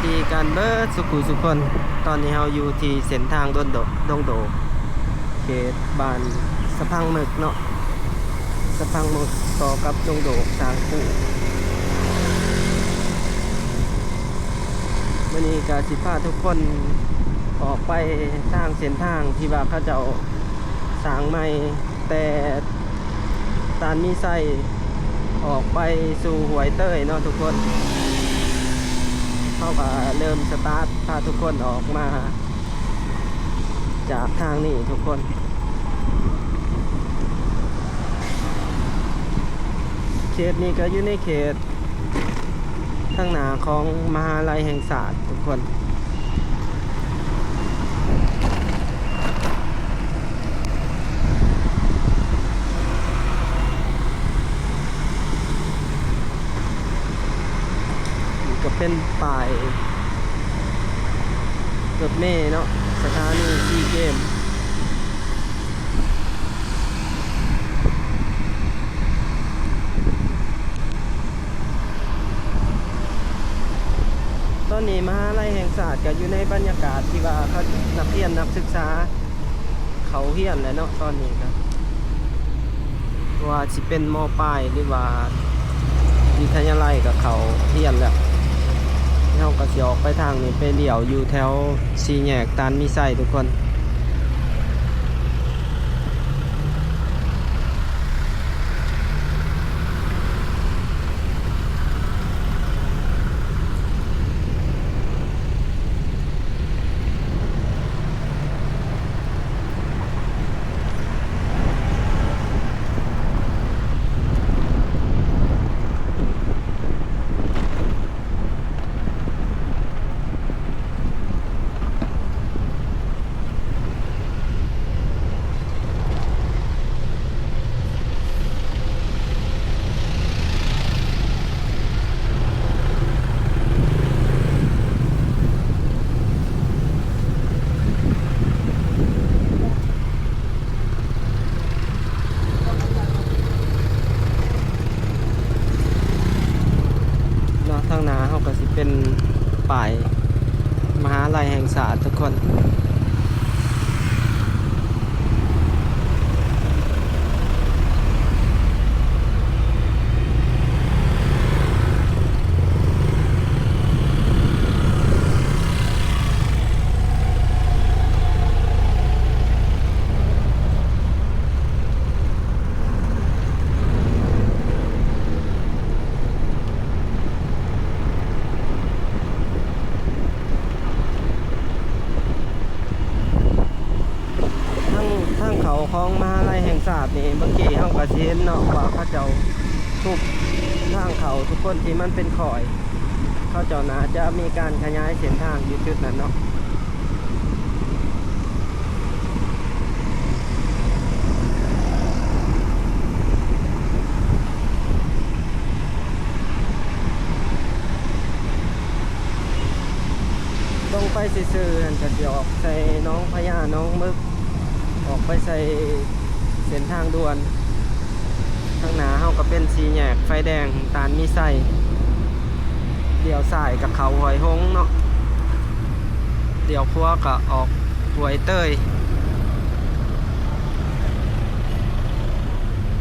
ດີກັນເບິດສຸຂູສຸຄົນ. ຕອນນີ້ເຮົາຢູ່ທີ່ເສັ້ນທາງດົນໂດ ດົງໂດກ ເຂດບ້ານສະພັງເໝິກເນາະ, ສະພັງເໝິກຕໍ່ກັບດົງໂດກສາມຄູ່. ມື້ນີ້ກະຊິພາທຸກຄົນອອກໄປທາງເສັ້ນທາງທີ່ວ່າເຂົາເຈົ້າສ້າງໃໝ່ ແຕ່ຕານມີໄຊອອກໄປສູ່ຫ້ວຍເຕີຍເນາະທຸກຄົນ. ເຮົາກະເລີ່ມສະຕາດພາທຸກຄົນອອກມາຈາກທາງນີ້ທຸກຄົນ. ເຂດນີ້ກະຢູ່ໃນເຂດ ທາງໜ້າຂອງມະຫາໄລແຫ່ງຊາດທຸກຄົນ. ນີ້ກະເປັນປ້າຍລົດເມເນາະ, ສະຖານີຊີເກມ. ຕອນນີ້ມະຫາໄລແຫ່ງຊາດກະຢູ່ໃນບັນຍາກາດທີ່ວ່າເຂົາ ນັກຮຽນນັກສຶກສາເຂົ້າຮຽນແລ້ວເນາະ. ຕອນນີ້ກະ ບໍ່ວ່າຊິເປັນ ມ.ປາຍ ຫຼືວ່າວິທະຍາໄລກະເຂົ້າຮຽນແລ້ວ. ເຮົາກະຊິອອກໄປທາງນີ້ ໄປລ້ຽວຢູ່ແຖວສີ່ແຍກຕານມີໄຊທຸກຄົນ. ເນາະ ທາງໜ້າເຮົາກະຊິເປັນປ້າຍມະຫາໄລແຫ່ງຊາດທຸກຄົນ. ທາງ ທາງເຂົ້າຂອງມະຫາໄລແຫ່ງຊາດນີ້ ເມື່ອກີ້ເຮົາກະຊິເຫັນເນາະວ່າເຂົາເຈົ້າທຸບທາງເຂົ້າທຸກຄົນທີ່ມັນເປັນຄ້ອຍ. ເຂົາເຈົ້າໜ້າຈະມີການຂະຫຍາຍເສັ້ນທາງຢູ່ຈຸດນັ້ນເນາະ. ຕົງໄປຊື່ໆຫັ້ນກະຊິອອກໃສ່ໜອງພະຍາ ໜອງເໝິກ ອອກໄປໃສ່ເສັ້ນທາງດ່ວນ. ທາງໜ້າເຮົາກະເປັນສີ່ແຍກໄຟແດງຕານມີໄຊ, ລ້ຽວຊ້າຍກະເຂົ້າຫ້ວຍຫົງເນາະ, ລ້ຽວຂວາກະອອກຫ້ວຍເຕີຍ.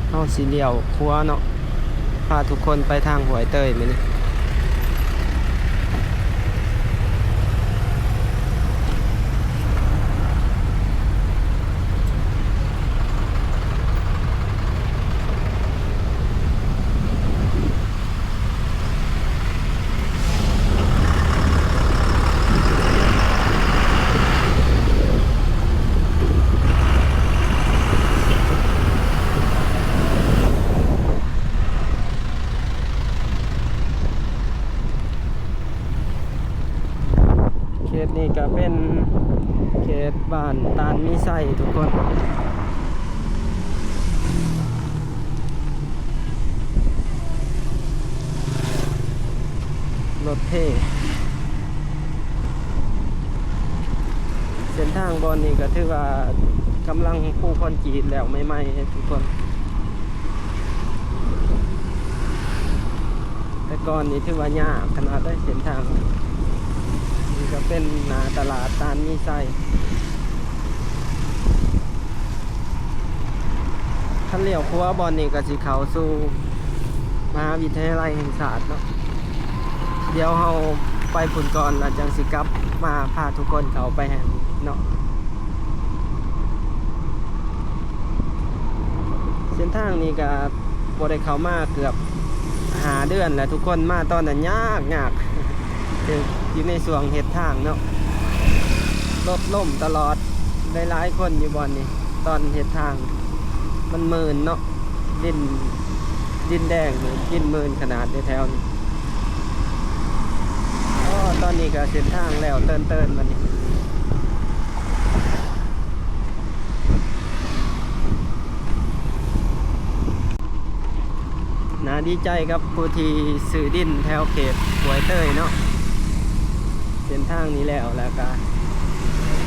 ເຮົາຊິລ້ຽວຂວາເນາະ. ພາທຸກຄົນໄປທາງຫ້ວຍເຕີຍມື້ນີ້. ເຂດນີ້ກະເປັນເຂດບ້ານຕານມີໄຊທຸກຄົນ. ລົດເພ ເສັ້ນທາງບ່ອນນີ້ກະຖືວ່າກຳລັງປູຄອນກຣີດແລ້ວໃໝ່ໆທຸກຄົນ. ແຕ່ກ່ອນນີ້ຖືວ່າຍາກຂະໜາດໃດເສັ້ນທາງ. ກະເປັນໜ້າຕະຫຼາດຕານມີໄຊ. ຄັນລ້ຽວຂວາບ່ອນນີ້ກະຊິເຂົ້າສູ່ມະຫາວິທະຍາໄລແຫ່ງຊາດເນາະ. ດຽວເຮົາໄປພຸ້ນກ່ອນ ແລ້ວຈັ່ງຊິກັບມາພາທຸກຄົນເຂົ້າໄປຫັ້ນເນາະ. ເສັ້ນທາງນີ້ກະບໍ່ໄດ້ເຂົ້າມາເກືອບຫ້າເດືອນແລ້ວທຸກຄົນ. ມາຕອນນັ້ນຍາກ ຍາກ ຖືກຢູ່ໃນຊ່ວງເຮັດທາງເນາະ. ລົດລົ້ມຕະຫຼອດ ຫຼາຍໆຄົນຢູ່ບ່ອນນີ້ ຕອນເຮັດທາງ ມັນມື່ນເນາະ. ດິນ ດິນແດງນີ້ ດິນມື່ນຂະໜາດໃນແຖວນີ້. ໂອ້ ຕອນນີ້ກະເສັ້ນທາງແລ້ວເຕີນໆ ບາດນີ້ ໜ້າດີໃຈກັບຜູ້ທີ່ຊື້ດິນແຖວເຂດຫ້ວຍເຕີຍເນາະ. ເສັ້ນທາງນີ້ແລ້ວ ແລ້ວກະ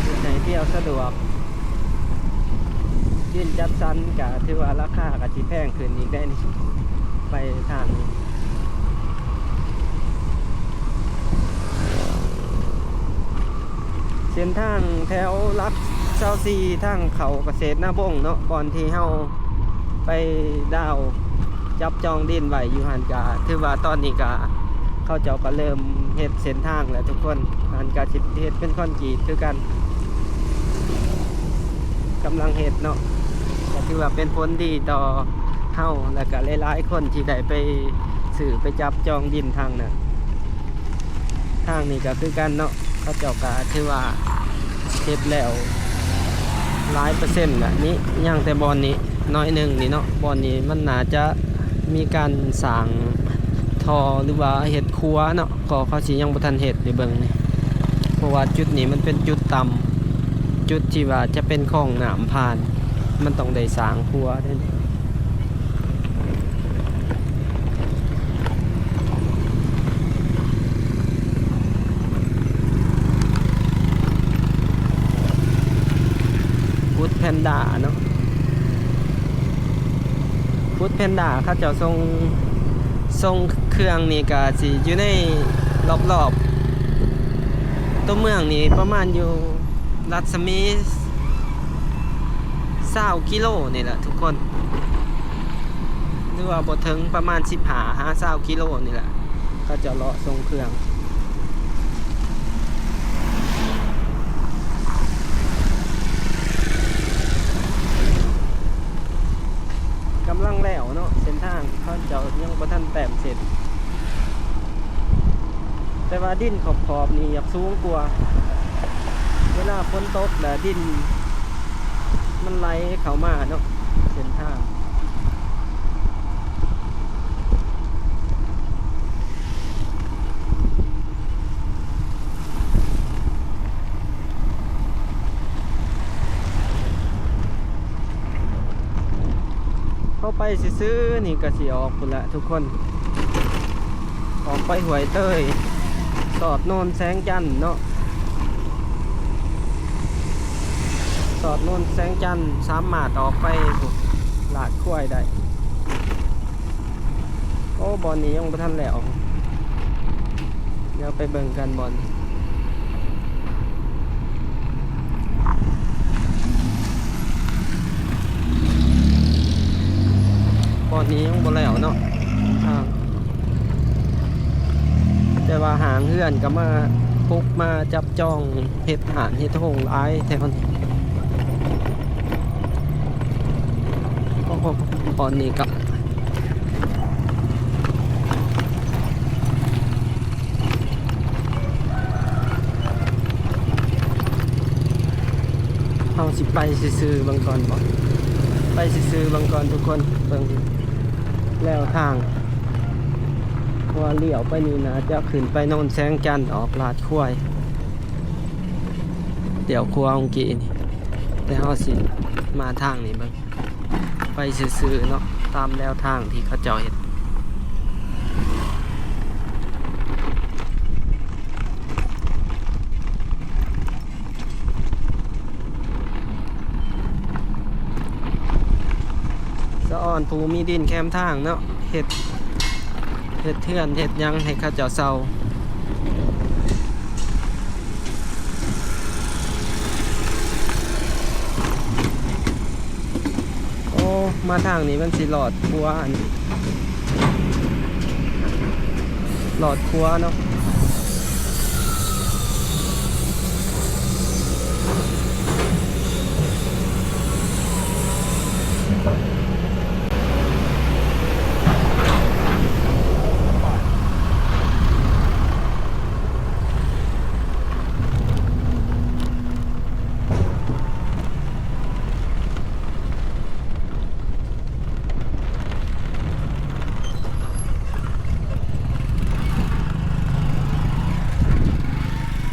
ເຮັດໃຫ້ທ່ຽວສະດວກ. ດິນຈັດສັນກະຖືວ່າລາຄາກະຊິແພງຂຶ້ນອີກໄດ໋ນີ້ ໄປທາງນີ້. ເສັ້ນທາງແຖວຫຼັກຊາວສີ່ ທາງເຂົ້າກະເສດນາບົງເນາະ ບ່ອນທີ່ເຮົາໄປດາວຈັບຈອງດິນໄວ້ຢູ່ຫັ້ນ ກະຖືວ່າຕອນນີ້ກະ ເຂົາເຈົ້າກະເລີ່ມເຮັດເສັ້ນທາງແລ້ວທຸກຄົນ. ຫັ້ນກະຊິເຮັດເປັນຄອນກຣີດຄືກັນ ກຳລັງເຮັດເນາະ. ກະຖືວ່າເປັນຜົນດີຕໍ່ເຮົາ ແລ້ວກະຫຼາຍໆຄົນທີ່ໄດ້ໄປຊື້ໄປຈັບຈອງດິນທາງນັ້ນ. ທາງນີ້ກະຄືກັນເນາະ ເຂົາເຈົ້າກະຖືວ່າເຮັດແລ້ວຫຼາຍເປີເຊັນລະ. ນີ້ຍັງແຕ່ບ່ອນນີ້ໜ້ອຍໜຶ່ງນີ້ເນາະ. ບ່ອນນີ້ມັນໜ້າຈະມີການສ້າງທໍ່ ຫຼືວ່າເຮັດຂົວເນາະ ກໍເຂົາຊິຍັງບໍ່ທັນເຮັດຢູ່ເບິ່ງນີ້ ເພາະວ່າຈຸດນີ້ມັນເປັນຈຸດຕ່ຳ ຈຸດທີ່ວ່າຈະເປັນຄອງນ້ຳຜ່ານ ມັນຕ້ອງໄດ້ສ້າງຂົວເດ້. ຟຸດແພນດ້າເນາະ ຟຸດແພນດ້າເຂົາເຈົ້າສົ່ງ ສົ່ງເຄື່ອງນີ້ກະຊິຢູ່ໃນລອບໆຕົວເມືອງນີ້ ປະມານຢູ່ ລັດສະໝີຊາວກິໂລນີ້ແຫຼະທຸກຄົນ ຫຼືວ່າບໍ່ເຖິງ ປະມານສິບຫ້າຫາຊາວກິໂລນີ້ແຫຼະ ເຂົາເຈົ້າເລາະສົ່ງເຄື່ອງ. ກຳລັງແລ້ວເນາະ ເສັ້ນທາງເຂົາເຈົ້າຍັງບໍ່ທັນແຕ້ມເສັ້ນ ແຕ່ວ່າດິນຂອບໆນີ້ຢາກສູງກວ່າ ເວລາຝົນຕົກແລ້ວດິນມັນໄຫຼເຂົ້າມາເນາະ ເສັ້ນທາງ. ເຮົາໄປຊື່ໆນີ້ກະຊິອອກພຸ້ນລະທຸກຄົນ ອອກໄປຫ້ວຍເຕີຍ ສອດໂນນແສງຈັນເນາະ ສອດໂນນແສງຈັນ ສາມາດອອກໄປ ລາດຄວາຍໄດ້. ໂອ້ ບ່ອນນີ້ຍັງບໍ່ທັນແລ້ວ ດຽວໄປເບິ່ງກັນບ່ອນ ບ່ອນນີ້ຍັງບໍ່ແລ້ວເນາະ ທາງ ແຕ່ວ່າຫ້າງເຮືອນກະມາປຸກມາຈັບ ຈອງເຮັດຮ້ານເຮັດໂຮງຫຼາຍແຖວນີ້ ໂອ້ໂຫ ບ່ອນນີ້ກະ ເຮົາຊິໄປຊື່ໆເບິ່ງກ່ອນບໍ ໄປຊື່ໆເບິ່ງກ່ອນທຸກຄົນ ເບິ່ງແລວທາງ ເພາະວ່າລ້ຽວໄປນີ້ໜ້າຈະຂຶ້ນໄປໂນນແສງຈັນ ອອກລາດຄວາຍ ລ້ຽວຂວາເມື່ອກີ້ນີ້ ແຕ່ເຮົາຊິມາທາງນີ້ເບິ່ງ ໄປຊື່ໆເນາະ ຕາມແນວທາງທີ່ເຂົາເຈົ້າເຮັດ. ສະອອນຜູ້ມີດິນແຄມທາງເນາະ ເຮັດ ເຮັດເຮືອນເຮັດຫຍັງໃຫ້ເຂົາເຈົ້າເຊົ່າ. ມາທາງນີ້ມັນຊິລອດຂົວ ອັນ ລອດຂົວເນາະ.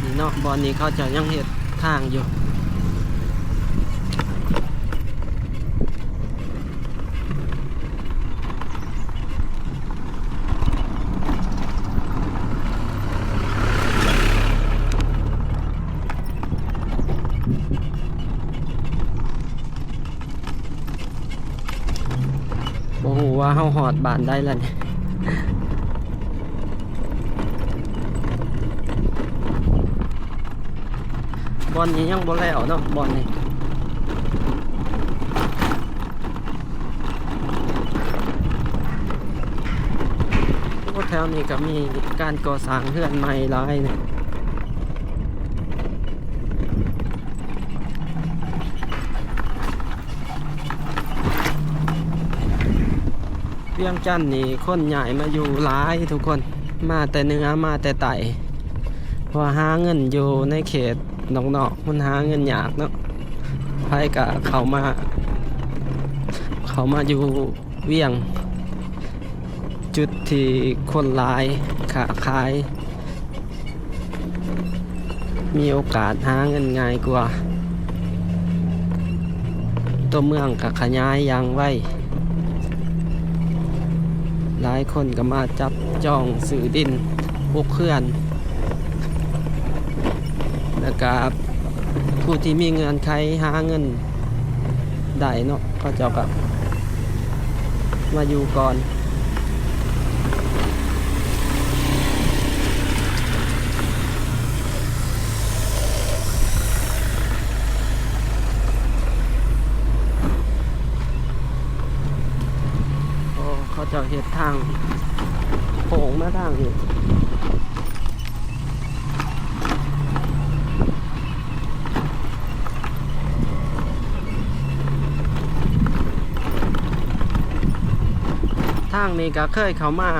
ນີ້ເນາະ ບ່ອນນີ້ເຂົາເຈົ້າຍັງເຮັດທາງຢູ່. ບໍ່ຮູ້ວ່າເຮົາຮອດບ້ານໃດແລ້ວນີ້. ບ່ອນນີ້ຍັງບໍ່ແລ້ວເນາະ ບ່ອນນີ້. ໂອ້ ແຖວນີ້ກໍມີການກໍ່ສ້າງເຮືອນໃໝ່ຫຼາຍນີ້. ວຽງຈັນນີ້ຄົນຍ້າຍມາຢູ່ຫຼາຍທຸກຄົນ ມາແຕ່ເໜືອ ມາແຕ່ໃຕ້ ເພາະວ່າຫາເງິນຢູ່ໃນເຂດນອກໆ ມັນຫາເງິນຍາກເນາະ. ໃຜກໍເຂົ້າມາ ເຂົ້າມາຢູ່ວຽງ ຈຸດທີ່ຄົນຫຼາຍ ຄ້າຂາຍ ມີໂອກາດຫາເງິນງ່າຍກວ່າ. ຕົວເມືອງກໍຂະຫຍາຍຢ່າງໄວ, ຫຼາຍຄົນກໍມາຈັບຈອງຊື້ດິນ ປຸກເຮືອນ ແລ້ວກໍຜູ້ທີ່ມີເງື່ອນໄຂຫາເງິນໄດ້ເນາະ ເຂົາເຈົ້າກໍມາຢູ່ກ່ອນ. ໂອ້ ເຂົາເຈົ້າເຮັດທາງໂຄ້ງມາທາງນີ້. ທາງນີ້ກໍເຄີຍເຂົ້າມາ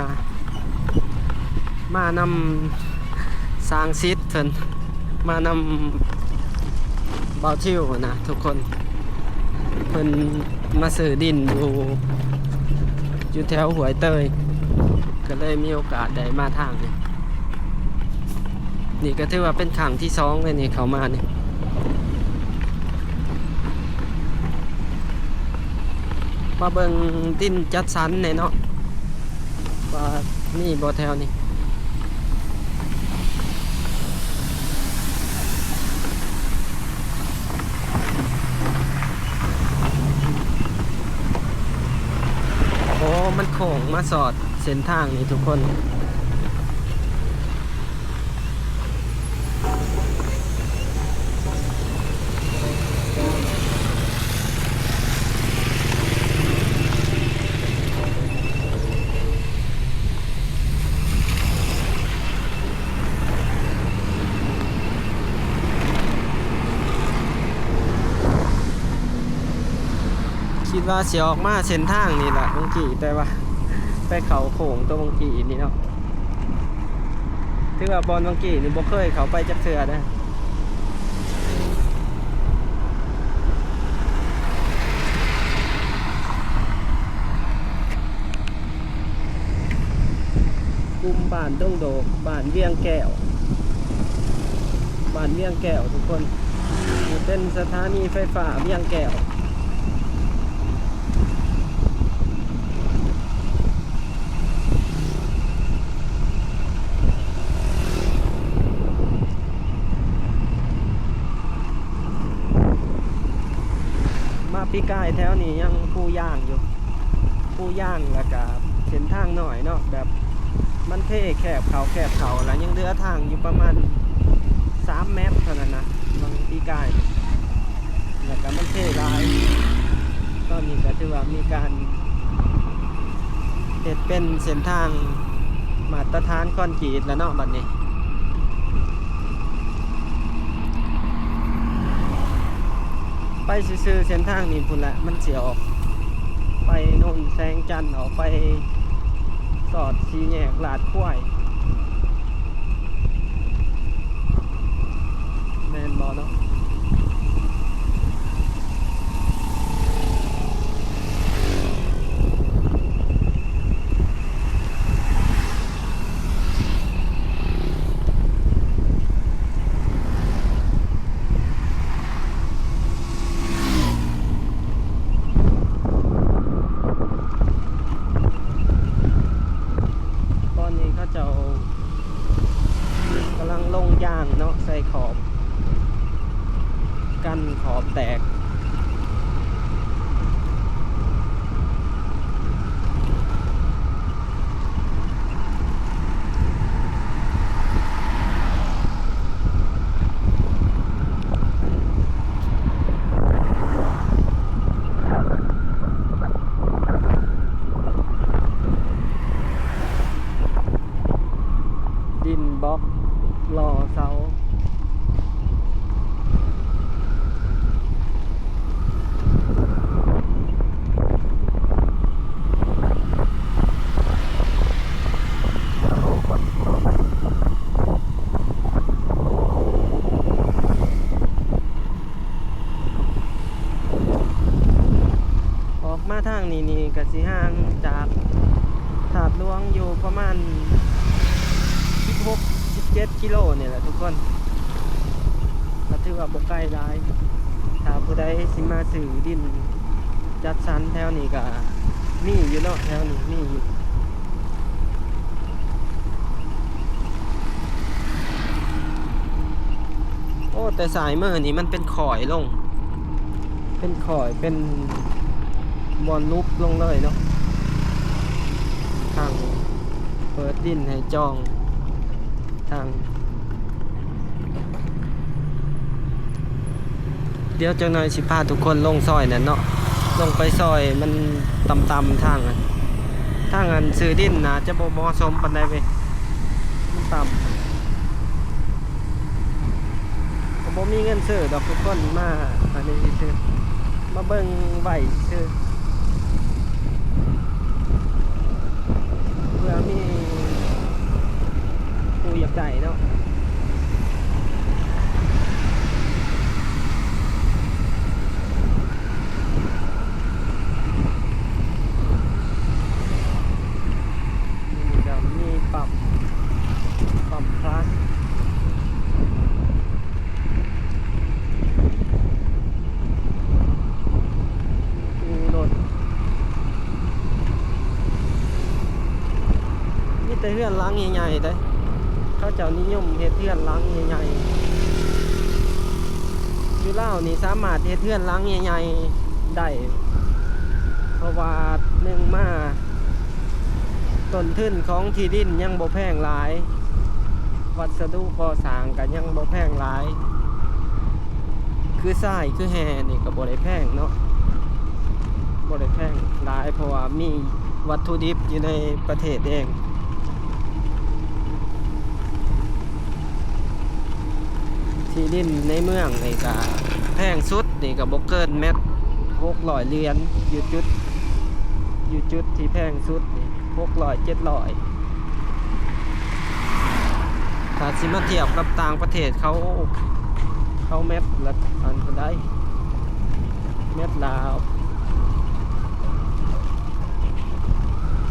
ມານຳຊ່າງສິດເພິ່ນ ມານຳບ່າວທິວນະທຸກຄົນ. ເພິ່ນມາຊື້ດິນຢູ່ ຢູ່ແຖວຫ້ວຍເຕີຍ ກໍເລີຍມີໂອກາດໄດ້ມາທາງນີ້. ນີ້ກໍຖືວ່າເປັນຄັ້ງທີສອງເລີຍນີ້ ເຂົ້າມານີ້ ມາເບິ່ງດິນຈັດສັນແດ່ເນາະ ວ່າມີບໍ່ແຖວນີ້. ໂອ້ ມັນໂຄ້ງມາສອດເສັ້ນທາງນີ້ທຸກຄົນ. ຄິດວ່າຊິອອກມາເສັ້ນທາງນີ້ແຫຼະເມື່ອກີ້ ແຕ່ວ່າໄປເຂົ້າໂຄ້ງຕົວເມື່ອກີ້ນີ້ເນາະ. ຖືວ່າບ່ອນເມື່ອກີ້ນີ້ບໍ່ເຄີຍເຂົ້າໄປຈັກເທື່ອເດ້. ກຸ່ມບ້ານດົງໂດກ ບ້ານວຽງແກ້ວ ບ້ານວຽງແກ້ວທຸກຄົນ ນີ້ເປັນສະຖານີໄຟຟ້າວຽງແກ້ວ. ມາປີກາຍແຖວນີ້ຍັງປູຢາງຢູ່ ປູຢາງ ແລ້ວກະເສັ້ນທາງນ້ອຍເນາະ ແບບມັນເພແຄບເຂົ້າ ແຄບເຂົ້າ ແລ້ວຍັງເຫຼືອທາງຢູ່ປະມານສາມແມັດເທົ່ານັ້ນນະ ຫວ່າງປີກາຍ ແລ້ວກະມັນເພຫຼາຍ. ຕອນນີ້ກໍຖືວ່າມີການເຮັດເປັນເສັ້ນທາງມາດຕະຖານຄອນກຣີດແລ້ວເນາະ ບັດນີ້. ໄປຊື່ໆ ເສັ້ນທາງນີ້ພຸ້ນແຫຼະ ມັນຊິອອກໄປໂນນແສງຈັນ ອອກໄປສອດສີ່ແຍກລາດຄວາຍ ແມ່ນບໍ່ເນາະ? ຕອນນີ້ເຂົາເຈົ້າກຳລັງລົງຢາງເນາະ ໃສ່ຂອບ ກັນຂອບແຕກ. ດິນບລັອກ ລໍ້ເສົາ. ອອກມາທາງນີ້ນີ້ກະຊິຫ່າງຈາກທາດຫຼວງຢູ່ປະມານສິບຫົກ ສິບເຈັດກິໂລນີ້ແຫຼະທຸກຄົນ ກະຖືວ່າບໍ່ໄກຫຼາຍ. ຖ້າຜູ້ໃດຊິມາຊື້ດິນຈັດສັນແຖວນີ້ກະມີຢູ່ເນາະ ແຖວນີ້ມີຢູ່. ໂອ້ ແຕ່ສາຍມືນີ້ມັນເປັນຄ້ອຍລົງ ເປັນຄ້ອຍ ເປັນບ່ອນຫຼຸບລົງເລີຍເນາະ ທາງເປີດດິນໃຫ້ຈອງທາງ. ດຽວຈັກໜ່ອຍຊິພາທຸກຄົນລົງຊອຍນັ້ນເນາະ ລົງໄປຊອຍມັນຕ່ຳໆ ທາງນັ້ນ ທາງອັນຊື້ດິນໜ້າຈະບໍ່ເໝາະສົມປານໃດເວີຍ ມັນຕ່ຳ ກໍບໍ່ມີເງິນຊື້ດອກທຸກຄົນ ມາອັນນີ້ຊື່ໆ ມາເບິ່ງໄວ້ຊື່ໆ ເພື່ອມີຜູ້ຢາກໄດ້ເນາະ. ນີ້ກໍມີປ້ຳ ປ້ຳພລັສ ມີຕູ້ລົດ ມີແຕ່ເຮືອນຫຼັງໃຫຍ່ໆເດ້ ເຂົາເຈົ້ານິຍົມເຮັດເຮືອນຫຼັງໃຫຍ່ໆ ຢູ່ລາວນີ້ສາມາດເຮັດເຮືອນຫຼັງໃຫຍ່ໆໄດ້ ເພາະວ່າໜຶ່ງມາ ຕົ້ນທຶນຂອງທີ່ດິນຍັງບໍ່ແພງຫຼາຍ ວັດສະດຸກໍ່ສ້າງກໍຍັງບໍ່ແພງຫຼາຍ ຄືຊາຍ ຄືແຮ່ນີ້ກໍບໍ່ໄດ້ແພງເນາະ ບໍ່ໄດ້ແພງຫຼາຍ ເພາະວ່າມີວັດຖຸດິບຢູ່ໃນປະເທດເອງ. ທີ່ດິນໃນເມືອງນີ້ກະແພງສຸດນີ້ກະບໍ່ເກີນແມັດຫົກຮ້ອຍຫຼຽນ ຢູ່ຈຸດ ຢູ່ຈຸດທີ່ແພງສຸດນີ້ຫົກຮ້ອຍ ເຈັດຮ້ອຍ ຖ້າຊິມາທຽບກັບຕ່າງປະເທດເຂົາ ເຂົາແມັດລະອັນເທົ່າໃດ ແມັດລາວ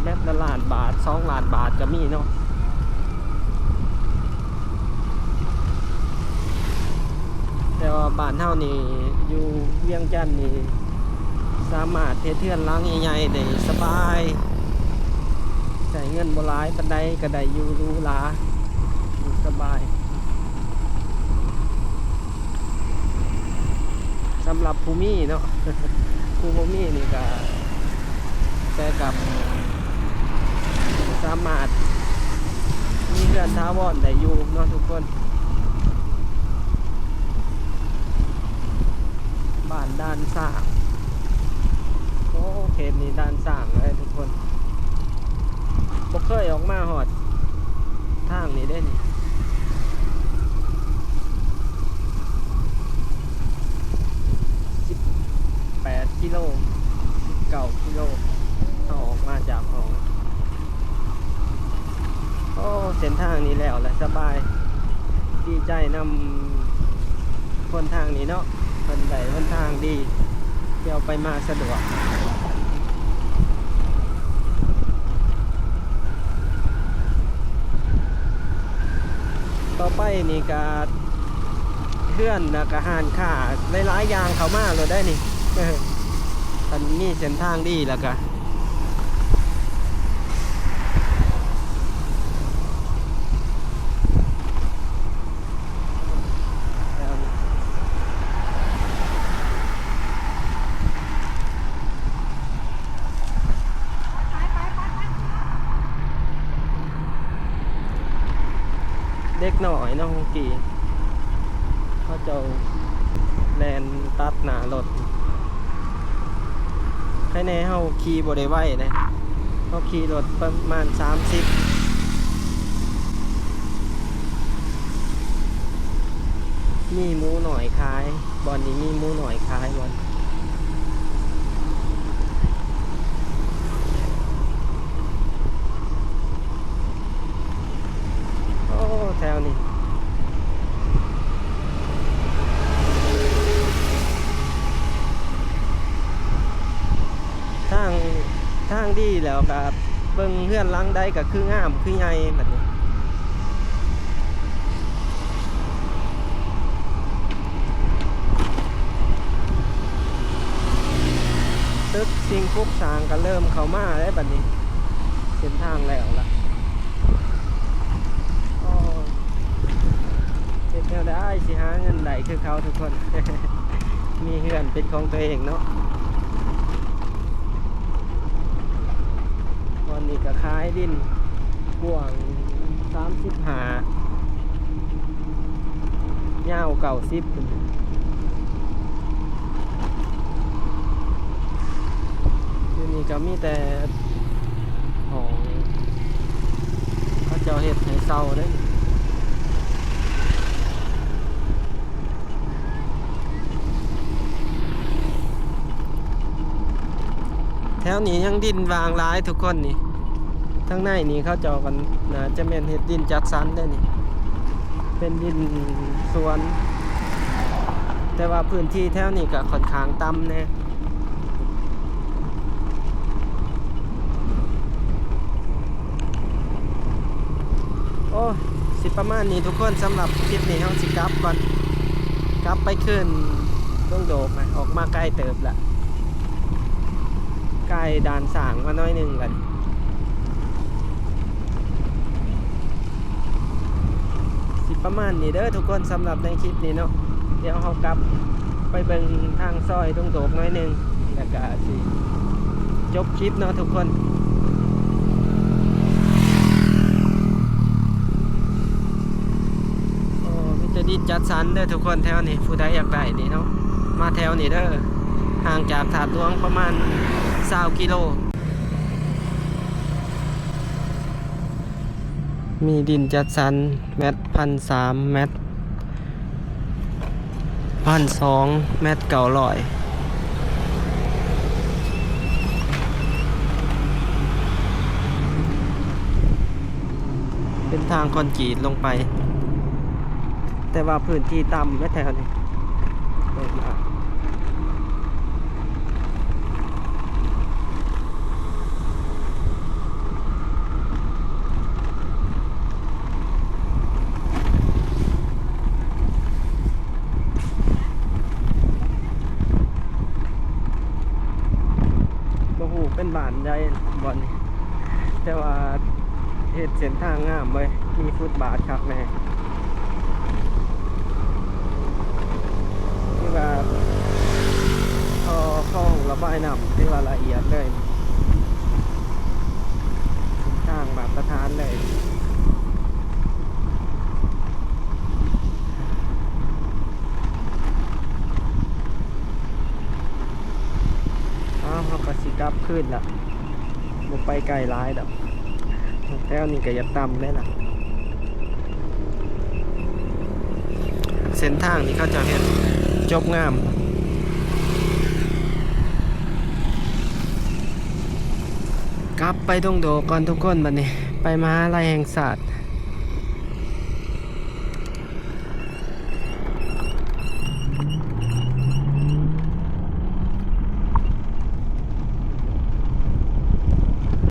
ແມັດລະລ້ານບາດ ສອງລ້ານບາດກໍມີເນາະ ແຕ່ວ່າບ້ານເຮົານີ້ ຢູ່ວຽງຈັນນີ້ ສາມາດເຮັດເຮືອນຫຼັງໃຫຍ່ໆໄດ້ສະບາຍ ໃຊ້ເງິນບໍ່ຫຼາຍປານໃດກໍໄດ້ຢູ່ຫຼູຫຼາ ຢູ່ສະບາຍ. ສຳລັບຜູ້ມີເນາະ ຜູ້ບໍ່ມີນີ້ກະ ແຕ່ກັບສາມາດມີເຮືອນຖາວອນໄດ້ຢູ່ເນາະທຸກຄົນ. ບ້ານດ່ານຊ້າງ. ໂອ້ ເຂດນີ້ດ່ານຊ້າງເລີຍທຸກຄົນ ບໍ່ເຄີຍອອກມາຮອດທາງນີ້ເດ້ນີ້ ສິບແປດກິໂລ ສິບເກົ້າກິໂລ ເຮົາອອກມາຈາກຫ້ອງ. ໂອ້ ເສັ້ນທາງນີ້ແລ້ວລະສະບາຍ ດີໃຈນຳຄົນທາງນີ້ເນາະ ເພິ່ນໄດ້ຫົນທາງດີ ທ່ຽວໄປມາສະດວກ. ຕໍ່ໄປນີ້ກະເຮືອນ ແລ້ວກະຮ້ານຄ້າຫຼາຍໆຢ່າງເຂົ້າມາໂລດໄດ໋ນີ້ ຄັນມີເສັ້ນທາງດີແລ້ວກະ ເດັກນ້ອຍເນາະ ຫົງກີ ເຂົາເຈົ້າແລ່ນຕັດໜ້າລົດ. ໃຄແນ່ເຮົາຂີ່ບໍ່ໄດ້ໄວເດ້ ເຮົາຂີ່ລົດປະມານສາມສິບ. ມີໝູນ້ອຍຂາຍ ບ່ອນນີ້ມີໝູນ້ອຍຂາຍບ່ອນ. ໂອ້ ແຖວນີ້ ທາງ ທາງດີແລ້ວກະເບິ່ງເຮືອນຫຼັງໃດກະຄືງາມຄືໃຫຍ່ບັດນີ້. ຕຶກສິ່ງປຸກສ້າງກະເລີ່ມເຂົ້າມາແລ້ວບັດນີ້ ເສັ້ນທາງແລ້ວລະ. ໂອ້ ເຮັດແນວໃດຊິຫາເງິນໄດ້ຄືເຂົາທຸກຄົນ ມີເຮືອນເປັນຂອງຕົວເອງເນາະ. ບ່ອນນີ້ກະຂາຍດິນ ກວ້າງສາມສິບຫ້າ ຍາວເກົ້າສິບ ຢູ່ນີ້ກະມີແຕ່ຫ້ອງ ເຂົາເຈົ້າເຮັດໃຫ້ເຊົ່າເດ້. ແຖວນີ້ຍັງດິນຫວ່າງຫຼາຍທຸກຄົນນີ້ ທາງໃນນີ້ເຂົາເຈົ້າກໍໜ້າຈະແມ່ນເຮັດດິນຈັດສັນເດ້ນີ້ ເປັນດິນສວນ ແຕ່ວ່າພື້ນທີ່ແຖວນີ້ກໍຂ້ອນຂ້າງຕ່ຳແດ່. ໂອ້ ຊິປະມານນີ້ທຸກຄົນ ສຳລັບຄລິບນີ້ເຮົາຊິກັບກ່ອນ ກັບໄປຄືນດົງໂດກ ອອກມາໄກເຕີບລະ ໃກ້ດ່ານຊ້າງມາໜ້ອຍໜຶ່ງລະ. ຊິປະມານນີ້ເດີທຸກຄົນ ສຳລັບໃນຄລິບນີ້ເນາະ ດຽວເຮົາກັບໄປເບິ່ງທາງຊອຍດົງໂດກໜ້ອຍໜຶ່ງ ແລ້ວກະຊິຈົບຄລິບເນາະທຸກຄົນ. ໂອ້ ມີແຕ່ດິນຈັດສັນເດີທຸກຄົນ ແຖວນີ້ ຜູ້ໃດຢາກໄດ້ນີ້ເນາະ ມາແຖວນີ້ເດີ ຫ່າງຈາກທາດຫຼວງປະມານຊາວກິໂລ. ມີດິນຈັດສັນແມັດ ພັນສາມແມັດ ພັນສອງແມັດ ເກົ້າຮ້ອຍ ເປັນທາງຄອນກຣີດລົງໄປ ແຕ່ວ່າພື້ນທີ່ຕ່ຳແທ້ໆນີ້. ບໍ່ຮູ້ເປັນບ້ານໃດບ່ອນນີ້ ແຕ່ວ່າເຮັດເສັ້ນທາງງາມເວີຍ ມີຟຸດບາດຄັກແນ່. ຄືວ່າທໍ່ຄອງລະບາຍນ້ຳ ຖືວ່າລະອຽດເລີຍ ເສັ້ນທາງມາດຕະຖານເລີຍ. ເອົາ ເຮົາກໍຊິ ກັບຄືນລະ ບໍ່ໄປໄກຫຼາຍດອກ. ແຖວນີ້ກໍຢາກຕ່ຳແດ່ລະ. ເສັ້ນທາງນີ້ເຂົາເຈົ້າເຮັດຈົບງາມ. ກັບໄປດົງໂດກກ່ອນທຸກຄົນ. ບັດນີ້ໄປມະຫາໄລແຫ່ງຊາດ